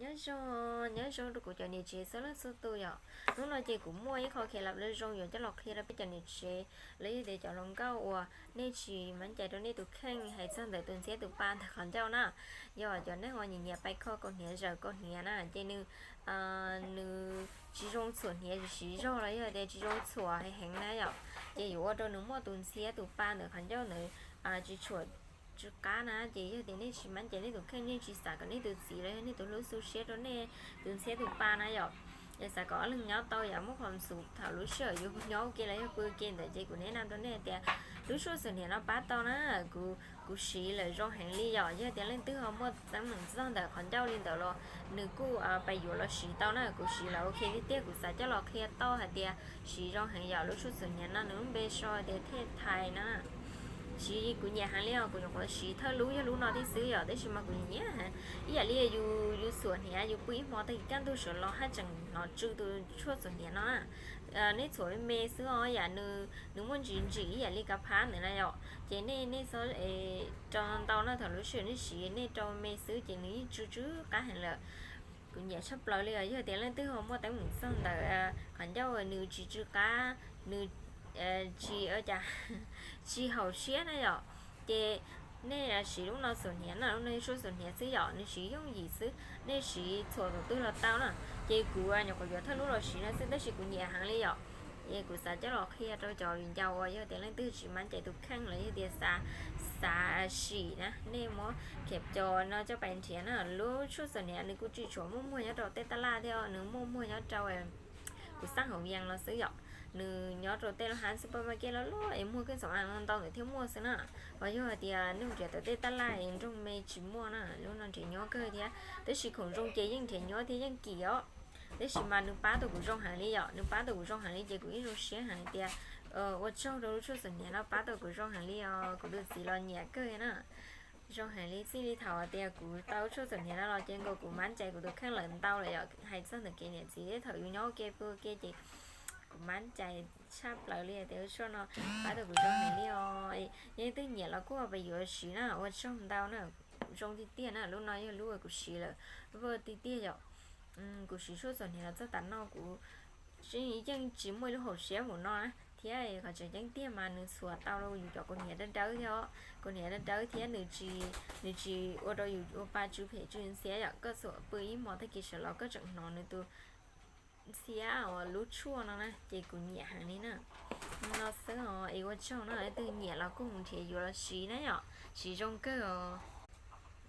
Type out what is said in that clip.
Nyob zoo, nyob zoo rau kuv cov niam tsev txhua leej txhua tus yom. Hnub no ces kuv muaj ib qho kheev lam zoo yuav coj los qhia rau peb cov niam tsev los yog tias cov hluas nkauj uas nej tsis mab cai rau nej tus kheej hais txog ntawm tus ntxhiab tus pa ntawm qhov ncauj na. Yog cov neeg uas nyiam nyiam pais kho kaus hniav zawm kaus hniav na ces nws nws tsis zoo txhuam hniav siv zog los yog tias tsis zoo txhuam heev heev na yom, ces yuav ua rau nws muaj tus ntxhiab tus pa ntawm qhov ncauj ntawd tsis tshua tsw qab na. Ces yog tias nej tsis mab cai nej tus kheej, nej tsis xav kom nej tus txiv los yog nej tus hlub xu siab rau nej tus ntxhiab tus pa na yom, es xav kom ob leeg nyob tau yam muaj qhov xub thaum lub sij hawm yus nyob ua ke los yog pw ua ke ntawd ces kuv neb na rau nej tias lub tshuaj txhuam hniav no pab tau na. Kuv siv lawm zoo heev li yom. Yog tias leej twg ho muaj teeb meem txog ntawm qhov ncauj li ntawd los nws kuj pab yuav los siv tau na. Kuv siv lawm ok tiag tiag, kuv xav coj los qhia tau hais tias siv zoo heev yom. Lub tshuaj txhuam hniav no nws lub npe sau tias thej thais na. Siv kuv nyiam heev li os, kuv nyuam qhuav siv thawj lub yog lub no thiab xwb yom, tab sis mas kuv nyiam nyiam heev. Ib yam li yus yus txhuam hniav yus pw ib hmo tag kis kaj ntug sawv los haj tseem hnov tsw tus tshuaj txhuam hniav no na. Nej txhuam me me xwb os, yam nws nws muaj ntsis ntsim ib yam li kav phab ntawd na yom, ces nej nej txhob rau ntau na, thaum lub sij hawm nej siv nej rau me xwb ces nws yeej tsw tsw qab heev lawm. Kuv nyiam tshaj plaws li os. Yog tias leej twg ho muaj teeb meem txog ntawm qhov ncauj nws tsis tsw qab, nws tsis ua cas tsis haum siab na yom, ces nej siv lub no txhuam hniav na. Lub no yog tshuaj txhuam hniav xwb yom, nws siv yooj yim xwb, nej siv txhuam tus twg los tau na. Ces kuv nyuam qhuav yuav thawj lub los siv no xwb tab sis kuv nyiam heev li yom. Es kuv xav coj los qhia rau cov viv ncaus uas yog tias leej twg tsis mab cai tus kheej los yog tias xav xav sim na, nej muab khev cos no coj pais nrhiav na. Lub tshuaj txhuam hniav nws kuj tsis tshua muaj muag nyob rau tej taj laj thiab, nws muaj muag nyob rau kuv xaj hauv yees los xwb yom. Nws nyob rau tej lub hab supermarket loj loj es muag kev xam ntau ntau ntawd thiaj muaj xwb na. Ho yog hais tias nej nrhiav tau tej taj laj es nroog me tsis muaj na. Lub no nrhiav nyuaj kawg thiab, tab sis khoom zoo ces yeej nrhiav nyuaj thiab yeej kim os. Tab sis mas nws pab tau kuv zoo heev li yom, nws pab tau kuv zoo heev li ces kuv yeej zoo siab heev tias ua tsaug rau lub tshuaj txhuam hniav no pab tau kuv zoo heev li os. Kuv tus txiv los nyiam kawg na. Zoo heev li, txij li thaum tias kuv tau tshuaj txhuam hniav no los ces nkaus kuv mab cai kuv tus kheej lawm ntau lawm yom. Hais txog ntawm kev niam txiv thaum yus nyob ua ke pw ua ke ces kuv mab cai tshaj plaws li tias lub tshuaj no pab tau kuv zoo heev li os. Yog leej twg nyiam los kuj pab yuav siv na, ua tsaug ntau na. Zoo tiag tiag na, lub no yog lub uas kuv siv lawm vwj tiag tiag yom. Kuv siv tshuaj txhuam hniav los txog tav no kuv yeej tsis muaj ib lub hauv siab mus no na thiab. Qhov tseem ceeb tiag mas nws txhuam tau rau yus cov kaus hniav dawb dawb thiab os. Kaus hniav dawb dawb thiab nws tsis, nws tsis ua rau yus ua pa tsw phem tsw ntxhiab yom. Koj txhuam pw ib hmo tag kis sawv los koj tseem hnov nws tus ntxhiab uas lub tshuaj no na ces kuv nyiam heev li na. No xwb os, es ua tsaug na, leej twg nyiam los kuj mus nrhiav yuav los siv na yom, siv zoo kawg os.